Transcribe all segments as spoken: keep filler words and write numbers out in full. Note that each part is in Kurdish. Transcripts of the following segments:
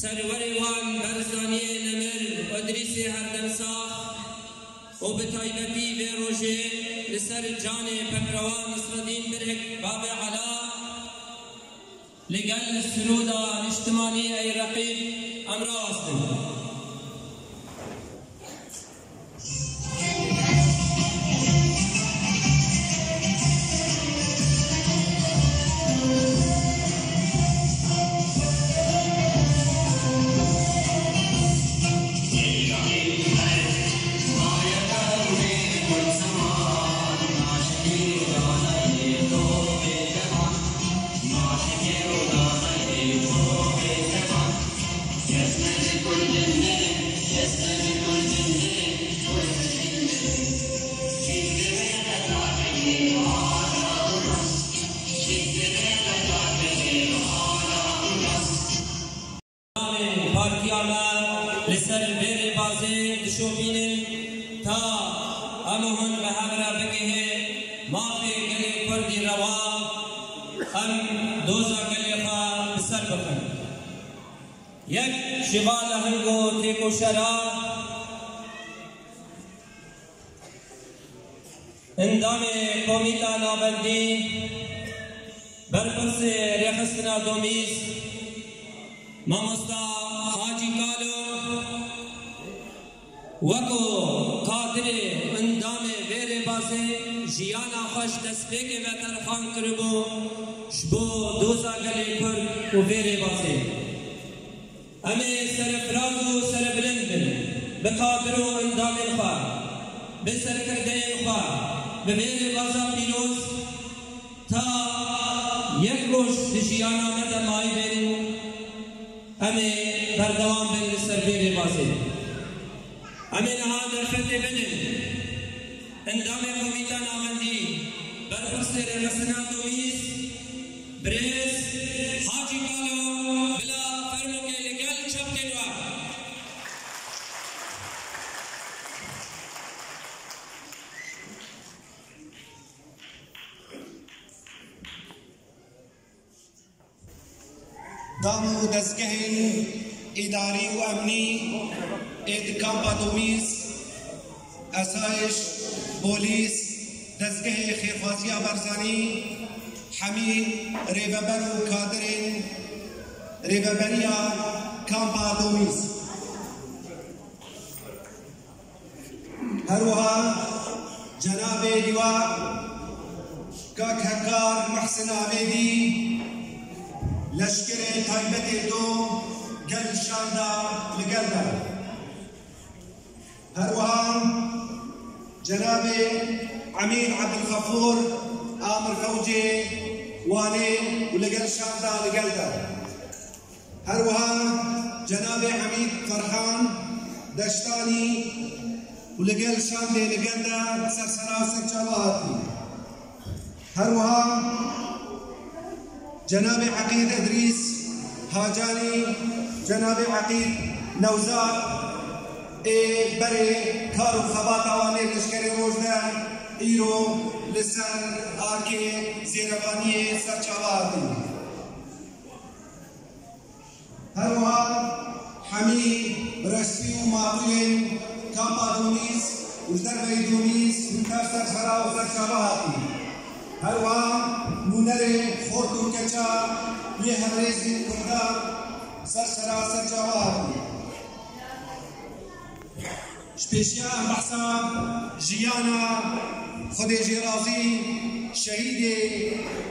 Serwerê wan Barzaniyê nemir Îdrîsê herdemsax û bi taybetî vê rojê li ser canê pekrewan Nisredîn Birhik Babê Ela li gel sirûda niştimanî Ey Reqîb em rawestin. Partiya me li ser vê rêbazê dişopînin ta em û hûn bi hev re bigihê mafê gelê Kurdî rewa, em doza gelê xwe bi ser bixin. Yek ji va leheng û têkoşera endamê Komîta Navendî, berpirsê Rêxistina Domîz, Mamosta Hacî Kalo, weko kadirê endamê vê rêbazê jiyana xwe ji destpêkê ve terxan kiribû ji bo doza gelê Kurd û vê rêbazê. Em ê serefraz û serebilind bin bi kadir û endamên xwe, bi serkirdeyên xwe, bi vê rêbaza pîroz ta yek roj di jiyana me de mayî bên, em ê berdewam bin li ser vê rêbazê. Em ê niha derfetê bidin endamê Komîta Navendî, berpirsê Rêxistina Domîz, birêz Hacî Kalo, bila fermokê li gel çepkên we. Dam û dezgehên îdarî û emnî ê di kampa Domîz, esayiş, polîs, dezgehê xêrxwaziya Barzanî, hemî rêveber û kadirên rêveberiya kampa Domîz. Her wiha cenabê Lîwa Kak Hekar Muhsin Amêdî, leşkerê taybetê do gel şanda li gel de. Her wiha cenabê Emîr Ebdulxefûr Amir Fewcê Wanê û li gel şanda li gel de. Her wiha cenabê Emîd Ferhan Deştanî û li gel şandê li gel de ser sera û ser çava hatî. Her wiha cenabê Eqîd Idrîs Hacanî, cenabê Eqîd Newzar ê berê kar û xebata wan ê leşkerê roj de îro li ser arkê zêrevaniyê ser çava hatî. Her wiha hemî reştî û matûyên kampa Domîz û ji derveyî Domîz hûn tev ser sera û ser çava hatî. Her wiha nûnerê xort û keça yê hevrêzên Kurda ser sera û ser çava hatî. Ji pêşiya em behsa jiyana Xwedê jê razî şehîdê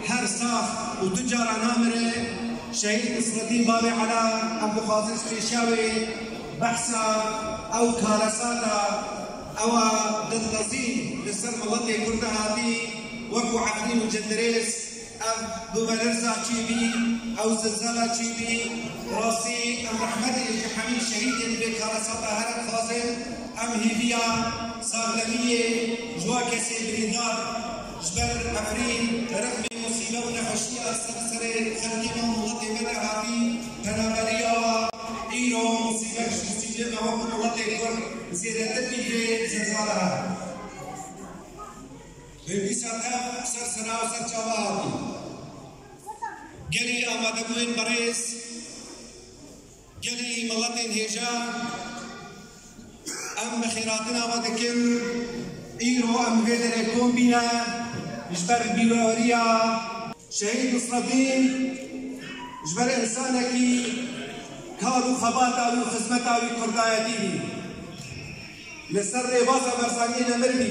her sax û du cara namire, şehîd Nisredîn Babê Ela, em dixwazin ji pêşiya wê behsa ew karesata ewa dilnizî li ser miletê Kurd de hatî, wekû Efrîn û Cindirês, ev bûvelerza çêbî, ew zilzala çêbî, rastî em rehmetê ji hemî şehîdên vê karesata here dixwazin, em hêviya saxlemiyê ji wa kesê birîndar ji ber Efrîn, rexmê musîbe û nexweşiya ser serê xelkê me û miletê me de hatî, penaberiya wa îro musîbet ji musîbê me wekû miletê Kurd zêdetir bî vê zilzala here. Hêvîsa te ser sera û ser çava hatî. Gelî amadebûyên berêz, Gelî miletên hêja, em bi xêrhatina we dikin. Îro em vê derê kom bîne ji ber bîreweriya Şehîd Nisreddîn, ji ber însanekî kar û xebata wî û xizmeta wî kurdayetî bî. Li ser rêbaza Barzaniyê nemir bî.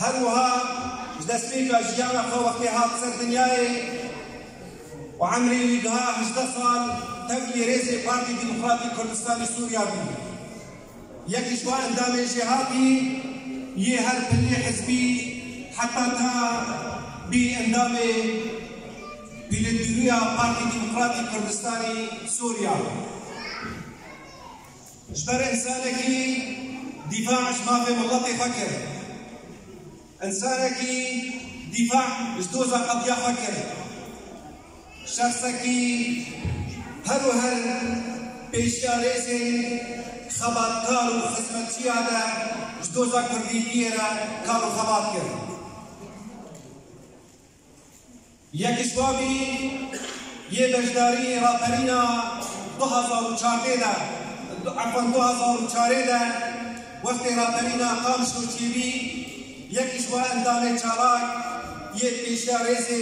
Her wiha ji destpêka jiyana xwe wextê hat ser dinyayê û emrê wî giha hejdeh sal tevlî rêzê Partî Demokratîk Kurdistanê Sûriya bî. Yek ji wan endamên jêhatî yê her pilê hizbî heta ta bî endamê Polîtbîroya Partî Demokratîk Kurdistanê Sûriya. Ji ber însanekî dîfa ji mafê miletê xwe kir. Însanekî dîfa ji doza qediya xwe kir. Şexsekî her û her pêşiya rêzên xebatkar û xizmetçiya de ji doza kurdîtiyê re kar û xebat kir. Yek ji wan bî yê beşdarî raperîna du hezar û çardeh de, efan du hezar û çarê de, wextê raperîna Qamişlo çêbî, yek ji wan endamê çalak yê pêşiya rêzê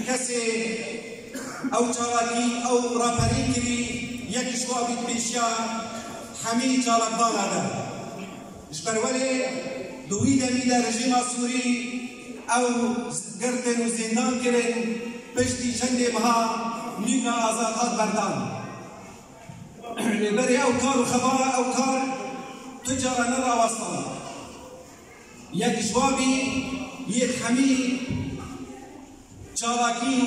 kesê ew çalakî, ew raperî kirî, yek ji wan bî pêşiya hemî çalakvana de. Ji ber welê di wî demî de rejîma Sûrî ew girtin û zîndan kirin, piştî çendê meha nûka azad hat berdan. Lê berê ew kar û xebata ew kar tu cara nerawestand. Yek ji wan bî yê hemî çalakî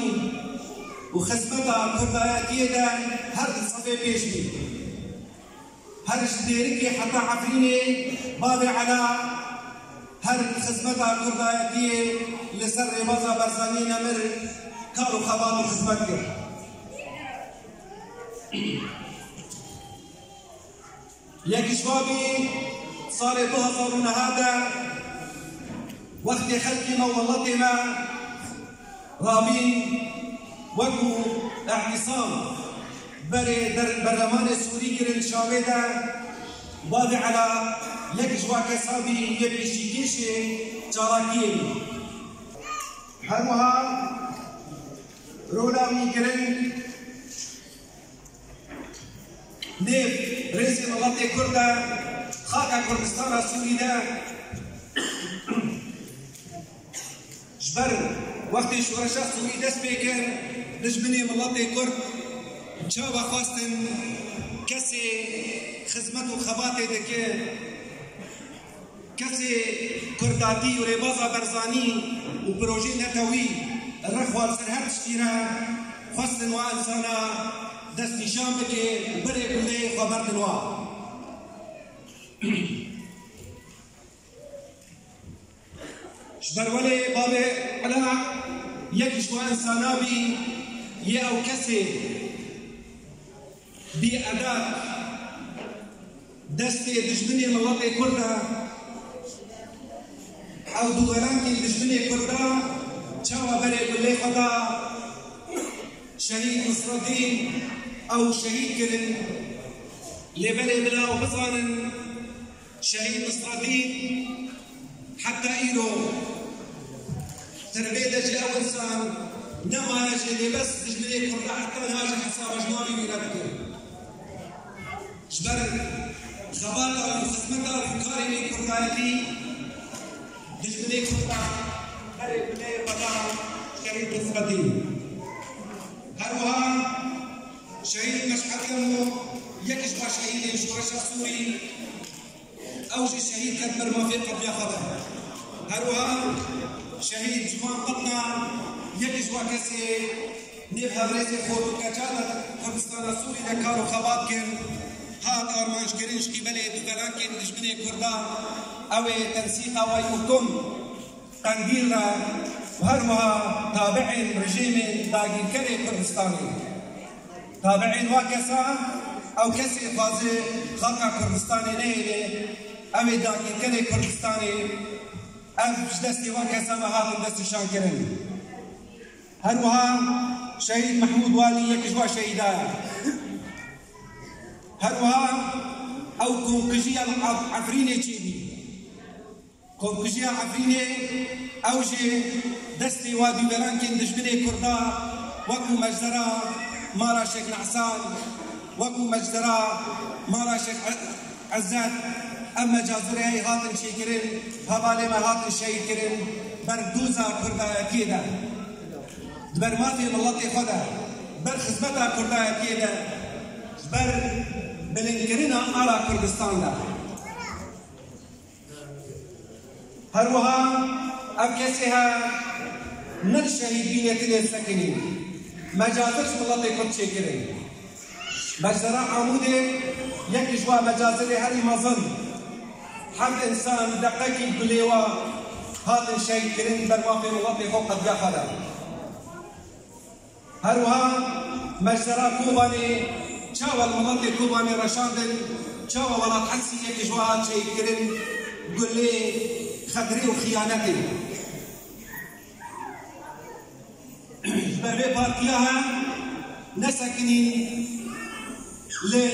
û xizmeta kurdayetiyê de her di sefê pêş bî. Her ji Dêrikê heta Efrînê bavê Ela her xizmeta kurdayetiyê li ser rêbaza Barzaniyê nemir kar û xebat û xizmet kir. Yek ji wan bî salê du hezar û neh de wextê xelkê me û welatê me Rabîn wekû îtisam berê der-, berlemanê Sûrî kirin Şamê de, bavê Ela yek ji wan kesa bî yê pêşîkêşê çalakiyê bî. Her wiha rola wî giring nêv rêzê miletê Kurd de, xaka Kurdistana Sûrî de. Ji ber wextê şoreşa Sûrî dest pê kir, dijminê miletê Kurd çawa xwestin kesê xizmet û xebatê dike, kesê kurdatî û rêbaza Barzanî û projeyê netewî rexwa li ser her tiştî re xwestin wa insana destnîşan bike û berê gundeyê xwe berdin wa. Ji ber welê bavê Ela yek ji wan insana bî yê ew kesê bî edat destê dijminê miletê Kurd e. Ew dûvelankên dijminê Kurd e çawa berê gulê xwe da Şehîd Nisreddîn ew şehîd kirin. Lê belê bila ew bizanin Şehîd Nisreddîn heta îro terbê de jî ew insan nemaye jî, lê bes dijminê Kurda heta niha jî hesaba ji navê wî re dike. Ji ber xebata û xizmeta û karê wî kurdayetî dijminê Kurda berê guleyê xwe da Şehîd Nisreddîn. Her wiha Şehîd Meşhed Kemo yek ji van şehîdên şoreşa Sûrî, ew jî şehîd ket ber mafê qediya xwe de. Her wiha şehîd Ciwan Qitna yek ji van kesê nêv hevrêzê xort û keça de Kurdistana Sûrî de kar û xebat kir, hat armanckirin ji qîbelê dûvelankên dijminê Kurda, ew ê tensîqa wê û kom Qendîl re û her wiha tabi'ên rejîmên dagîrkerê Kurdistanê. Tabi'ên wa kesa, ew kesê dixwaze xaka Kurdistanê nehêle, ew ê dagîrkerê Kurdistanê, ev ji destê wa kesa ve hatin destnîşankirin. Her wiha Şehîd Mehmûd Walî yek ji wa şehîda ye. Her wiha ew komkujiya li Ef-, Efrînê çêbî. Komkujiya Efrînê ew jî destê wa dûverankên dijminê Kurda wekû meczera mala Şêx Nehsan, wekû meczera mala Şêx E-, Ezzet, ev mecazirê heyî hatin çêkirin, hevalê me hatin şehîd kirin, ber doza Kurdayetiyê de, di ber mafê miletê xwe de, ber xizmeta Kurdayetiyê de, ji ber bilindkirina ala Kurdistan de. Her wiha ev kesê he ne li şehîdbînê tune sekinî, mecazir ji miletê Kurd çêkirin. Meczera Amûdê yek ji wa mecazirê herî mezin. Heft însan deqekî gulê wa hatin şehîdkirin ber mafê miletê xwe qediya xwe de. Her wiha meczera Kobanê çawa li miletê Kobanê reşandin, çawa welat Hesî yek ji wa hat şehîdkirin, gulê xedrê û xiyanetê. Ji ber vê partiya he nesekinîn li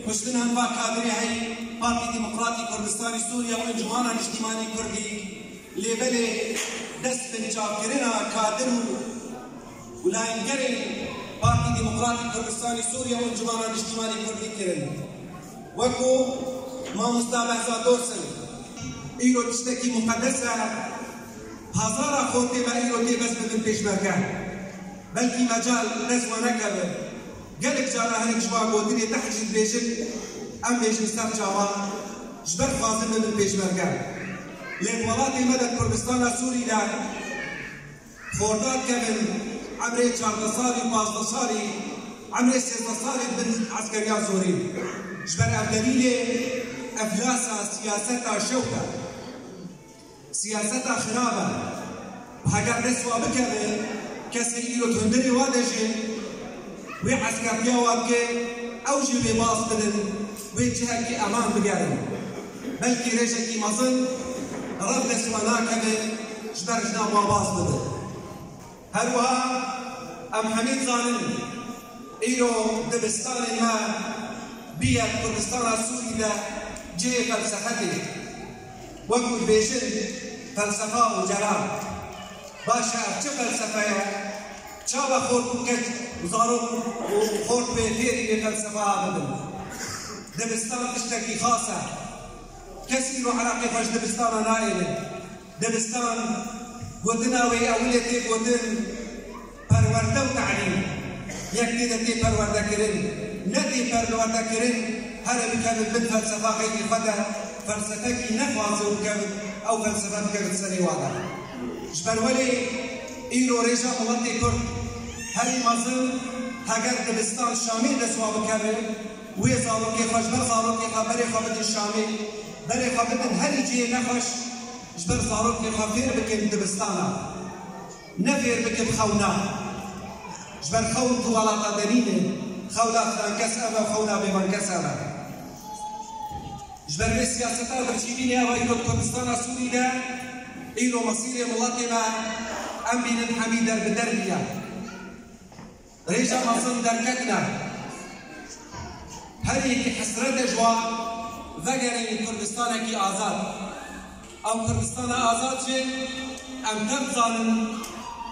kuştinan va kadirê heyî Partî Demokratî Kurdistanî Sûriye û Encûmana Niştîmanî Kurdî, lê belê dest bi çavkirina kadir û, û layîngerên Partî Demokratî Kurdistanî Sûriye û Encûmana Niştîmanî Kurdî kirin. Wekû mamosta Behzat Dorsin, îro tiştekî muqedes e, hezara xortê me îro tê bes bibin pêşmerge. Belkî mecal dest we nekeve. Gelek cara hinek ji wan gotinê tehcî dibêjin, em bêjin ser çavan, ji ber xwazin bibin pêşmerge. Lê di welatê me de, Kurdistana Sûrî de, xorta dikevin, emrê çardeh salî, pazdeh salî, emrê sêzdeh salî dibin eskeriya zorî. Ji ber ev delîlê eflasa siyaseta şewt e. Siyaseta xirab e. Heger dest wa bikeve, kesê îro di hundirê wa de jî, wê eskertiya wa dike, ew jî wê baz bidin, wê cihekî eman bigerin. Belkî rêjekî mezin rev dest wa nakeve, ji ber jina wa baz bide. Her wiha em hemî dizanin, îro dibistanên me bûye Kurdistana Sûrî de cihê felsefetê. Wekû dibêjin, felsefa û celal. Baş e, ev çi felsefe ye? Çawa xort û keç û zarok û xort bê fêrî vê felsefa bibin? Dibistan tiştekî xas e. Kes îro eleqê xwe ji dibistana nayêne. Dibistan, gotina wê ewilê tê gotin perwerde û telîm. Yek tê de tê perwerdekirin, ne tê perwerdekirin, here bikevin bin felsefa xeyrî xwe de, felsefekî nexwaze û bikevin, ew felsefe bikevin serê wa de. Ji ber welê îro rêja miletê Kurd herî mezin, heger dibistan Şamê dest wa bikeve, wê zarokê xwe ji ber zarokê xwe berê xwe bidin Şamê, berê xwe bidin herî cihê nexweş, ji ber zarokê xwe fêr bikin dibistana, ne fêr bikin xewna. Ji ber xewn di welata de nîne, xewna filan kes ev e, xewna bêvan kes ev e. Ji ber vê siyaseta birçîbînê ew îro di Kurdistana Sûrî de, îro mesîrê miletê me em bînin hemî der bi der bûye. Rêja mezin derketine. Her yekî hesret e ji wan, vegerînin Kurdistanekî azad. Ew Kurdistana azad jî em tev dizanin,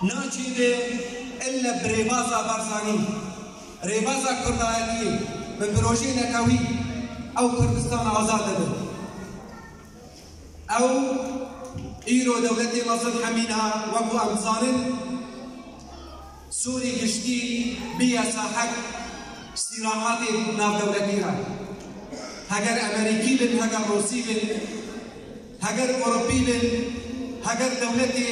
naçêbe ille bi rêbaza Barzanî, rêbaza Kurdayetiyê, bi projeyê netewî ew Kurdistana azad dibe. Ew îro dewletê mezin hemî niha, wekû em dizanin, Sûrî giştî bûye sahek sîraatê navdewletî re. Heger Emerîkî bin, heger Rûsî bin, heger Ewropî bin, heger dewletê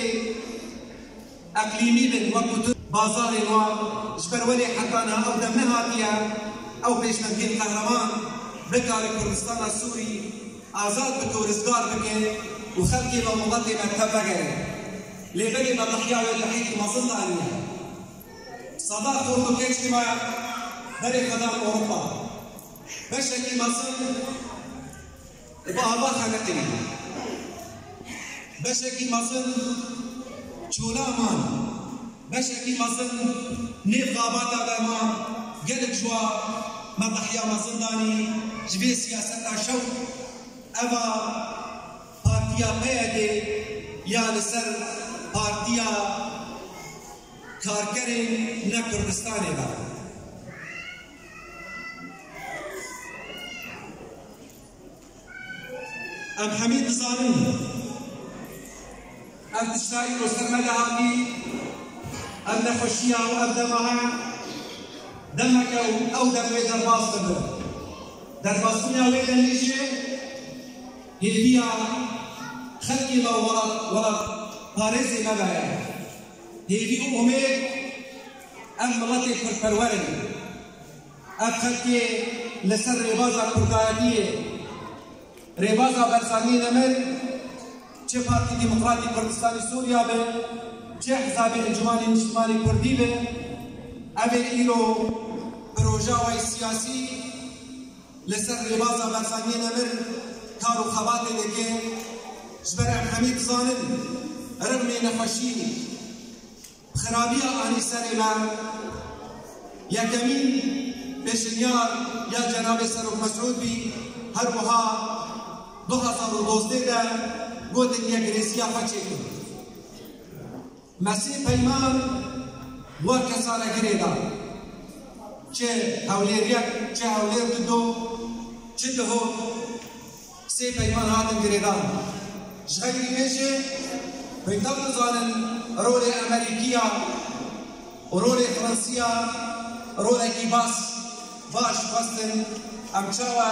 eqlîmî bin, wekû tu bazarên wan, ji ber welê heta niha ew dem nehatiye, ew pêşmergên qehreman bikare Kurdistana Sûrî azad bike û rizgar bike û xelkê me û miletê me tev vegere. Lê belê me rihiya wê rihiyekî mezin daniye. Seda xort û keçê me berê xwe dan Ewropa. Beşekî mezin bi ava xeniqî. Beşekî mezin çola man. Beşekî mezin nêv xabata de man. Gelek ji wan Me dehiya mezin danî ji vê siyaseta şewt, eva partiya P Y D ya li ser partiya karkerên ne Kurdistanê de. Em hemî dizanin, ev tişta îro ser me de hatî, ev nexweşiya û ev dema he, demeke û ew dem wê derbas dibe. Derbasbûna wê demê jî hêviya xelkê me û welat, welatparêzê me ve ye. Hêvî û umêd ev miletê kurdperwer in. Ev xelkê li ser rêbaza kurdayetiyê, rêbaza Barzanî Nemir, çi Partî Demokratîk Kurdistanê Sûriya be, çi Hizabê Encûmanê Niştimanê Kurdî be, ev ê îro proja wê siyasî li ser rêbaza Barzanî Nemir kar û xebatê dike. Ji ber em hemî dizanin, rixmê nexweşî xirabiya anî serê me. Yekemîn pêşinyar ya Cenabê Serok Mesûd bî, her wiha du hezar û dozdeh de gotin yekrêziya xwe çêkin. Me sê peyman wek kesane girê da. Çi Hewlêriyek, çi Hewlêr dido, çi diho. Sê peyman hatin girêdan. Ji xeyrî wê jî, peyda dizanin rolê Amerîkiya û rolê Fransiya rolekî baş, baş xwestin em çawa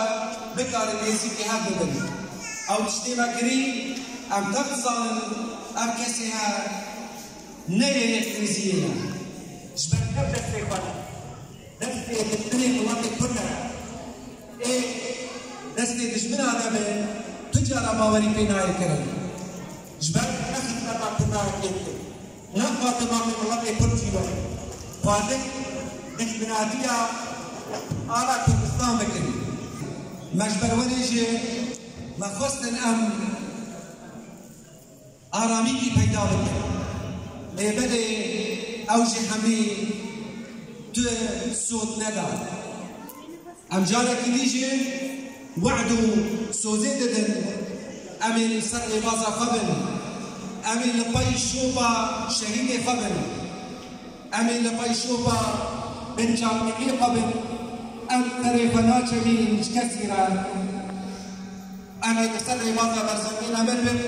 bikarin nêzîkî hev bibin. Ew tiştê me kirî, em tev dizanin ev kesê he ne yê yek nêziyê ne. Ji ber tev destê xwe ne. Destê dijminê miletê Kurd e. Ê destê dijmina de be, tu cara bawerî pê nayê kirin. Ji ber ne xizmeta Kurda yekê dike. Ne xwatin mafê miletê Kurd jî be. Xwatin dijminatiya ala Kurdistan bikin. Me ji ber werê jî me xwestin em aramîkî peyda bike. Lê belê ew jî hemî tu sod neda. Em carekî dî jî we'd û sozê didin. Em ê li ser rêbaza xwe bin. Em ê li pey şopa şehîdê xwe bin. Em ê li pey şopa binçavnîkê xwe bin. Em serê xwe naçemînin ji kesî re. Em ê li ser rêbaza Barzanî Nemir bin,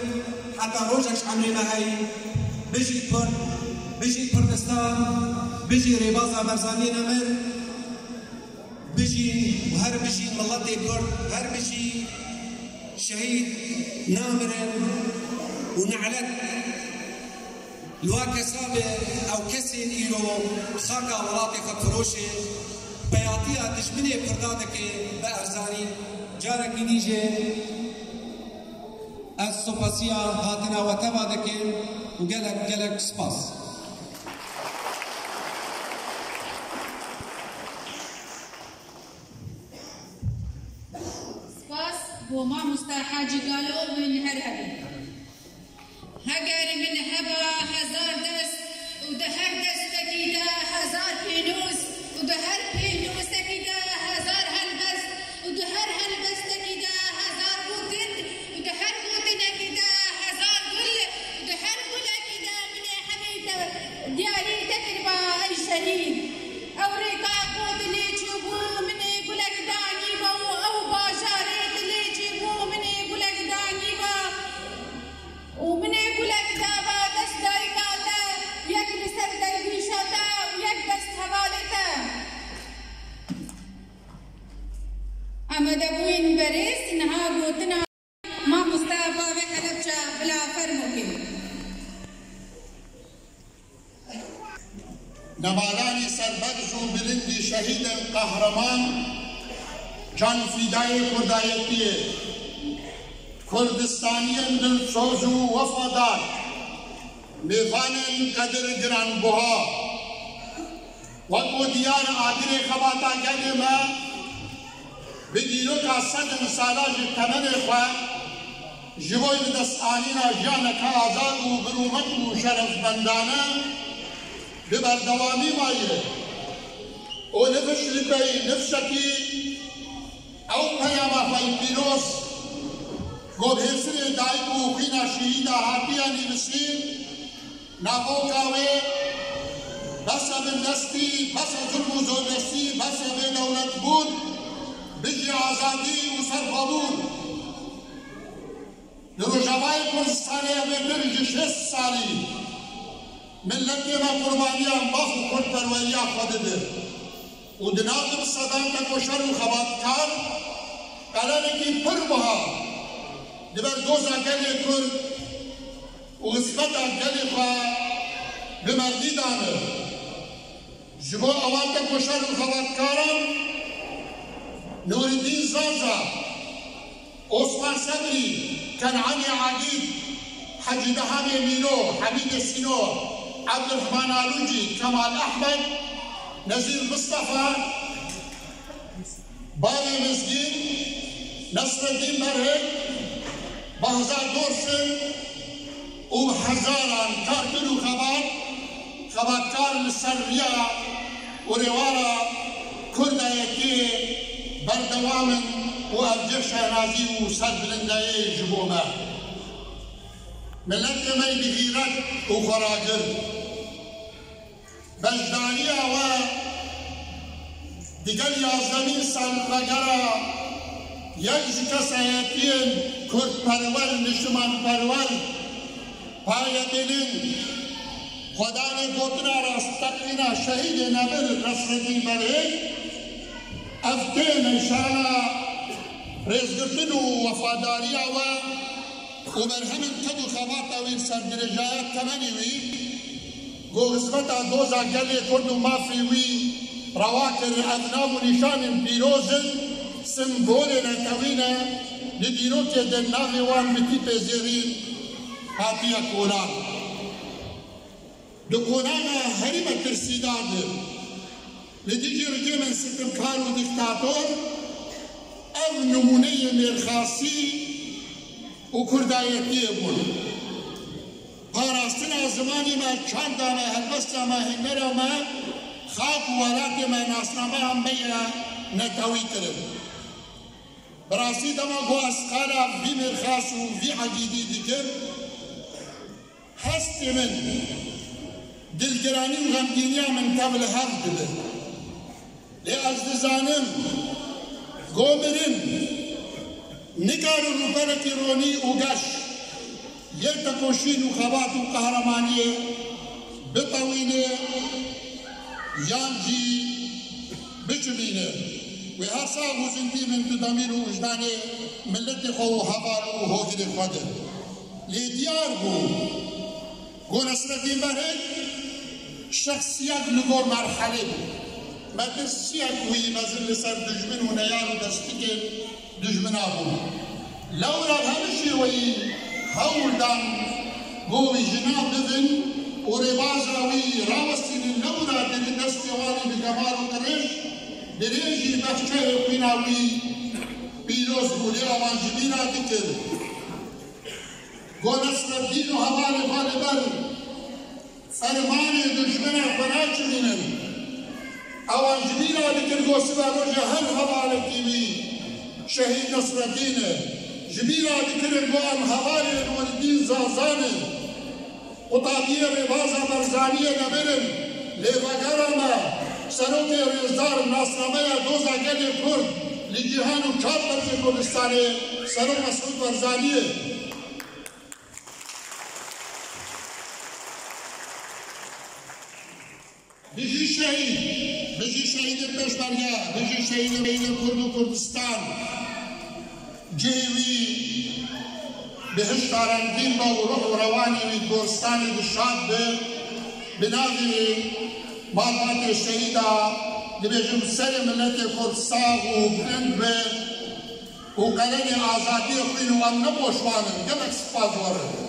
heta rojek ji emrê me heyî. Bijî Kurd, bijî Kurdistan, bijî rêbaza Barzanî Nemir, bijî û her bijî miletê Kurd, her bijî şehîd namirin û ne'let. Li wa kesa be ew kesên îro xaka welatê xwe firoşê, peyatiya dijminê Kurda dike bi erzanî. Carekî dî jî ez supasiya hatina we teva dikim û gelek, gelek spas. Spas bo mamosta Hacî Galo, hûn her hebin. Heger min heba hezar dest û di her destekî de hezar pênûs û di her pênûsekî de hezar helbest û di her helbestekî de hezar gotin û di her gotinekî de hezar gul û di her gulekî de min ê hemî te diyarî te kiriba ey şehîd. Ew rêka ku dilê çûbû min ê gulek danîba û ew bajarê dilê çûbû min ê gulek danîba. Û min ê gulek daba dest dayika te, yek li ser dervîşa te û yek dest hevalê te. Amadebûyên berêz, niha gotina mamoste bavê Helebce bila fermo kê. Nebaranî serberz û bilindî şehîdên qehreman, can fîdayê Kurdayetiyê, Kurdistaniyên dilsoz û wefadar, mêvanên qedir giranbuha. Wek ku diyar agirê xebata gelê me, bi dîroka sedin sala ji temenê xwe, ji bo bi dest anîna jiyaneke azad û bi rûmet û şerefmendane bi berdewamî maye. Û nifş li pey nifşekî ew peyama xwe yî pîroz, ku bi hêsirê dayik û xwîna şehîda hatiye nivîsîn, navoka wê: Bes e bindestî, bes e zulm û zordestî, bes e bêdewletbûn, bijî azadî û serxwebûn. Li Rojavayê Kurdistanê ev ê pir ji şêst salî miletê me qurbaniya maf û kurdperweriya xwe dide û di nav di bi sedan tekoşer û xebatkar qelemekî pir wiha li ber doza gelê Kurd û xizmeta gelê xwe bi merdî dane. Ji bo ewan tekoşer û xebatkaran Nûreddîn Zaza, Osman Sebrî, Kenanê Agîd, Hecî Dehamê Mîro, Hemîdê Sîno, Ebdurehman Alûcî, Kemal Ehmed, Nezîr Mistefa, Bavê Mizgîn, Nesreddîn Berhik, Behzat Dorsin û bi hezaran kartir û xebat, xebatkar li ser riya û rêwara Kurdayetiyê berdewam in û ev cih şehnazî û serbilindeyê ji bo me. Miletê me yî bi xîret û xweragir. Beşdariya we digel yazdemîn salvegera yek ji kesayetiyên kurdperwer, niştimanperwer, payedênin xwedanê gotina rasteqîna şehîdê nebir Nesreddîn Berhik, ev tê nîşana rêzgirtin û wefadariya we û berhemên qed û xebata wî li ser dirêjaya temenê wî, ku xizmeta doza gelê Kurd û mafê wî rewa kir, ev nav û nîşanên pîroz in, simbolê netewî ne, di dîrokê de navê wan bi tîpê zêrîn hatiye kolan. Di konana herî metirsîdar de, li dijî rejîmên sitimkar û dîktator, ev nimûneyê mêrxasî û kurdayetiyê bûn. Parastina zimanê me, çanda me, helbesta me, hunera me, xak û welatê me nasnameya me ye netewî kirin. Bi rastî dema ku ez qala vî mêrxas û vî egîdî dikim, hestê min, dilgiranî û xemgîniya min tev li hev dibe. Lê ez dizanim, ku mirin nikare rûpelekî ronî û geş yê tekoşîn û xebat û qehremaniyê bitewîne yan jî bicimîne. Wê her sax û zindî bin di demîr û wijdanê miletê xwe û heval û hogirê xwe de. Lê diyar bû, ku Nesreddîn Berhik şexsiyek li gor merhelê bû. Metirsiyek wî mezin li ser dijmin û neyar û destikên dijmina bû. Lewra hemî şêweyî hewl dan, ku wî jina bibin û rêbaza wî rawestînin, lewra di destê wan ê bi gemar û qirêj dirêjî bexçeyê xwîna wî pîroz bû. Lê ewan ji bîra dikir, ku Nesreddîn û hevalê xwe li ber fermanê dijmina xwe naçimînin. Ewan ji bîra dikir, ku sibe roja her hevalekî wî şehîd Nesreddîn e. Ji bîra dikirin, ku em hevalên Nûreddîn Zaza ne. Qutabiyê rêbaza Barzaniyê nebir in. Lê vegera me, serokê rêzdar, nasnameya doza gelê Kurd li cîhan û çar qirçê Kurdistanê, Serok Mesûd Barzaniyê. Bijî şehîd, bijî şehîdê Pêşmerge, bijî şehîdê, şehîdê Kurd û Kurdistan. Cihê wî bihişta rengîn be û ruh û rewanê wî di goristanê de şad be. Bi navê malbatê şehîda dibêjim, serê miletê Kurd sax û bilind be. û qelemê azadiyê xwîn û em ne boşwan in. Gelek spas werin.